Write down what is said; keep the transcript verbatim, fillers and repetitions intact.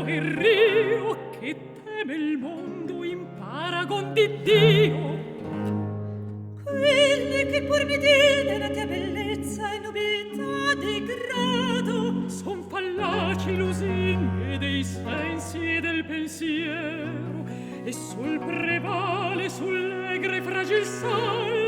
El rio che teme el mondo in paragon di Dio. Quelle che pur mi dite la tea bellezza e nobiltà di grado son fallaci lusinghe dei sensi e del pensiero, e sul prevale, sul legre e fragil sal